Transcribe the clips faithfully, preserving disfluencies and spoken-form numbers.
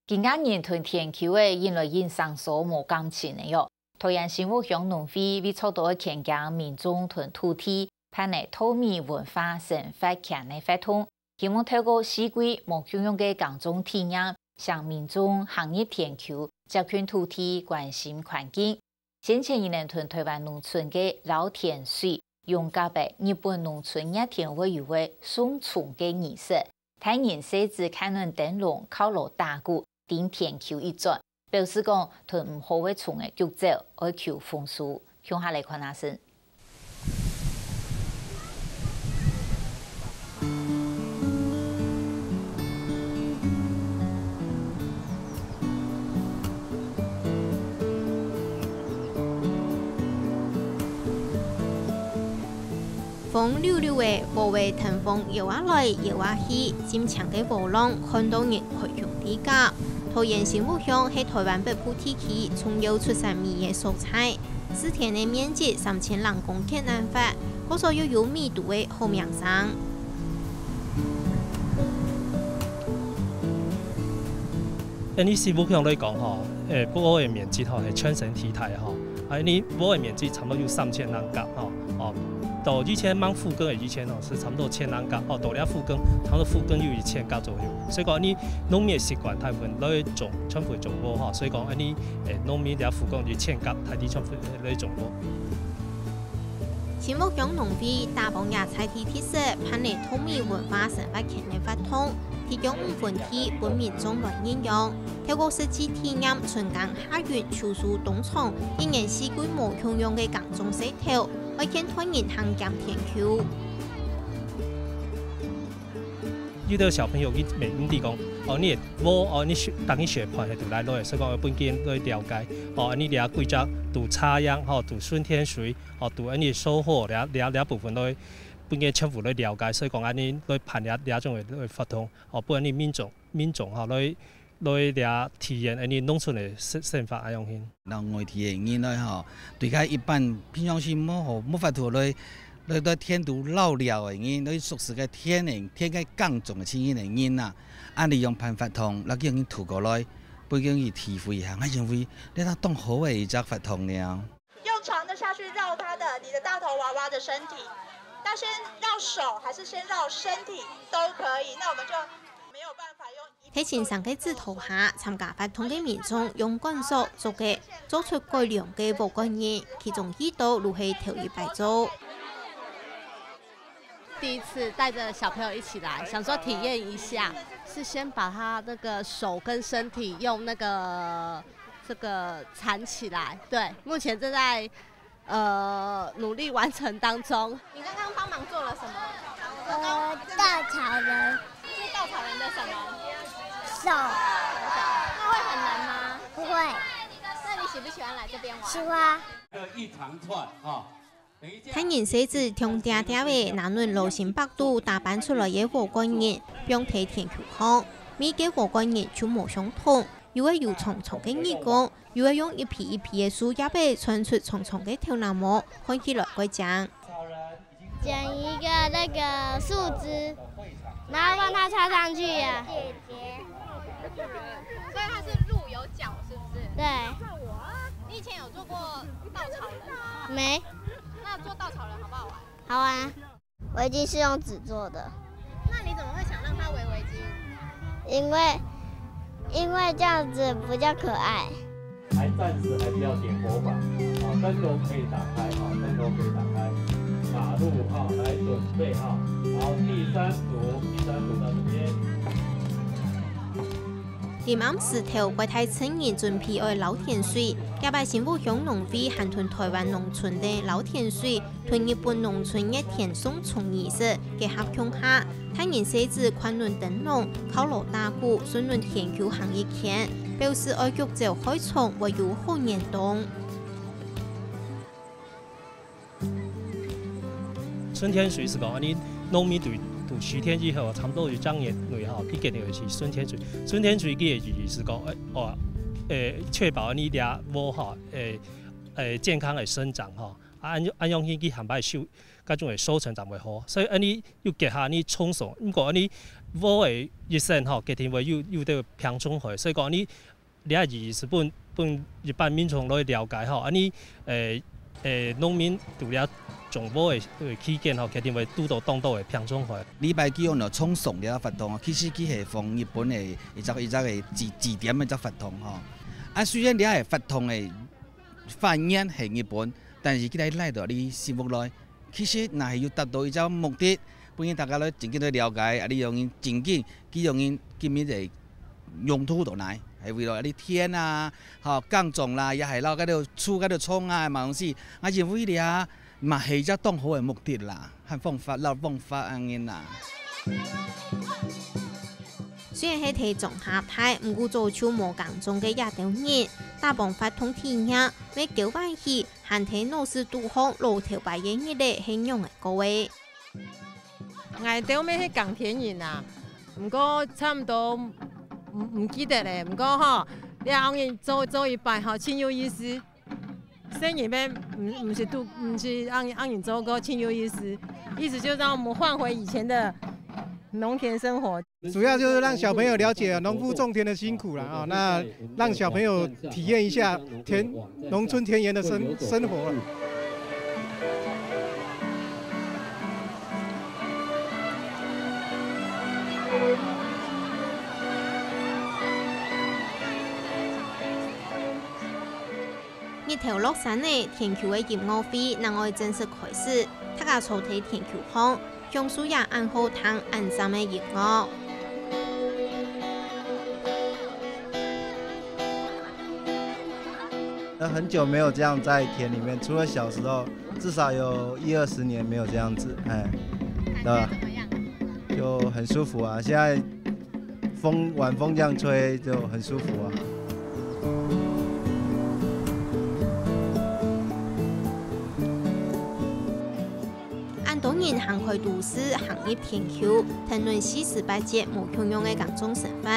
今下人同田坵仔引來引生疏無感情了喲。桃園新屋鄉農會為著愛牽驚民眾同土地，辦了稻米文化生活圈个活動，希望透過四季無共樣个耕種體驗，向民眾行入田坵，接近土地，關心環境。 先前，佢等同臺灣農村个撈田水，融合了日本農村熱天會有个送蔥个儀式，大人細子看等燈籠、犒勞打鼓，頂田坵一轉，表示講同毋好个蔥仔逐走，愛求豐收。共下來看下先。 風溜溜仔，禾仔跈風搖啊來搖啊去，浸青个禾浪看到人開腔知覺。桃園新屋鄉係臺灣北部地區重要出產米个所在，四田个面積三千零公頃恁闊，故所又有米都个好名聲。 恁呢新屋鄉來講吼，誒，播个面積吼係全省第一大吼，啊，恁呢播个面積差毋多有三千零甲吼，哦，到以前吂復耕个以前吼，係差毋多千零甲，哦，到這復耕，差毋多復耕有一千甲左右。所以講，恁呢農民个習慣大部分來種，全部種禾吼，所以講，恁呢，誒，農民這復耕一千甲，大體全部來種禾。 新屋鄉農會打幫這在地特色，辦了稻米文化生活圈个活動，提供五分地分民眾來認養，透過實際體驗春耕夏耘、秋收冬藏，一年四季無共樣个耕種勢頭，愛勸大人行兼田坵。 有兜小朋友佢毋，毋知講，哦，你个禾，哦，你學，逐日學伴係佇哪落，所以講愛分佢來了解，哦，恁呢這規則都插秧，吼，都巡田水，哦，都恁呢收穫，這，這，這部分來分佢全部來了解，所以講恁呢來辦這，這種个，來活動，哦，分恁呢民眾，民眾，吼，來，來這體驗恁呢農村个生，生活恁樣形。 摎外地个人來吼，對該一般平常時無好，無法度來，來，來田肚遶尞个人，來熟識个田个，田个耕種个情形个人啊，恁呢用辦法通，摎佢人渡過來，分佢人去體會一下，𠊎認為這係當好个一隻活動了。用長的下去繞它的，你的大頭娃娃的身體，要先繞手還是先繞身體都可以，那我們就沒有辦法用 在先生个指導下，參加活動个民眾用稈埽、竹仔做出改良个禾稈仁，其中一道就係頭一擺做。第一次帶著小朋友一起來，想說體驗一下，是先把他那個手跟身體用那個，這個纏起來。對，目前正在 呃，努力完成當中。你剛剛幫忙做了什麼？呃，稻草人。是稻草人的什麼？手。那會很難嗎？不會。那你喜不喜歡來這邊玩？喜歡。一長串哈，等一下。大人細子暢嗲嗲仔拿等老新百度打扮出來个禾稈仁，放在田坵項，每個禾稈仁就無相同，有个有長長个耳公， 又愛用一皮一皮个樹葉仔穿出長長个頭那毛，看起來蓋靚。剪一個那個樹枝，然後讓它插上去啊。所以它是鹿有角，是不是？對。你以前有做過稻草人嗎？沒。那做稻草人好不好玩？好玩啊。 圍巾是用紙做的。那你怎麼會想讓它圍圍巾？因為，因為這樣子比較可愛。還暫時還不要點火把，好，燈籠可以打開，好，燈籠可以打開。打入，好，來準備，好，好，第三組，第三組到這邊。臨暗時頭，國泰村人準備愛撈田水，這擺新屋鄉農會還同臺灣農村个撈田水 同日本農村熱天送蔥儀式結合共下，大人細子擐等燈籠，敲鑼打鼓，順等田坵行一圈，表示愛逐走害蟲，會有好年冬。巡田水係講，恁呢農民對，對收田以後，差毋多有一隻月內吼，一個月去巡田水。巡田水个意義係講，誒，哦，誒，確保恁呢這禾吼，誒，誒，健康个生長吼。 啊，恁樣，恁樣去，去下擺收，該種个收成正會好。所以恁呢又結合恁呢種松，毋過恁呢禾个一生吼，決定會有，有兜病蟲害，所以講恁呢這意義係分，分一般民眾來了解吼，恁呢，誒，誒，農民在這種禾个，呃，期間吼，決定會堵到當多个病蟲害。李白佢用了種松這个活動，其實佢係奉日本个一隻，一隻个指，指點个一隻活動吼。啊，雖然這个活動个發源係日本，但是佢來，來到你新屋來，其實若係有達到一隻目的，分人大家來真正來了解，啊，你用人真正，佢用人今日个用途到哪，係為了你田啊，吼，耕種啦，也係摎該條樹、該條蟲啊，嘛東西，啊，因為這嘛係一隻當好个目的啦，還方法，摎方法恁樣啦。雖然係在莊下大，毋過早就無耕種个這兜人，打幫活動體驗，會較歡喜 還在鬧市堵項老頭擺个日仔係仰仔過个。𠊎兜乜係耕田人啊，毋過差毋多毋，毋記得咧。毋過吼，這樣人做，做一擺吼，盡有意思。細人乜毋，毋係都，毋係恁，恁樣做過，盡有意思。意思就是讓我們喚回以前的農田生活。 主要就是讓小朋友了解農夫種田的辛苦啦，啊，那讓小朋友體驗一下田，農村田園的生，生活。日頭落山咧，田坵个音樂會正愛正式開始，大家坐在田坵項， 享受這恁好聽、恁讚个音樂。那很久沒有這樣在田裡面，除了小時候，至少有一二十年沒有這樣子，哎，對吧？就很舒服啊，現在風，晚風這樣吹就很舒服啊。 恁多人行開都市，行入田坵，談論四時八節無共樣个耕種生活。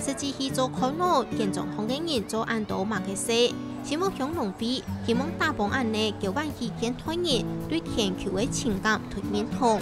實際去做看咯，田莊項个人做恁多麼个事？新屋鄉農會希望打幫恁呢，交換起現代人對田坵个情感同認同。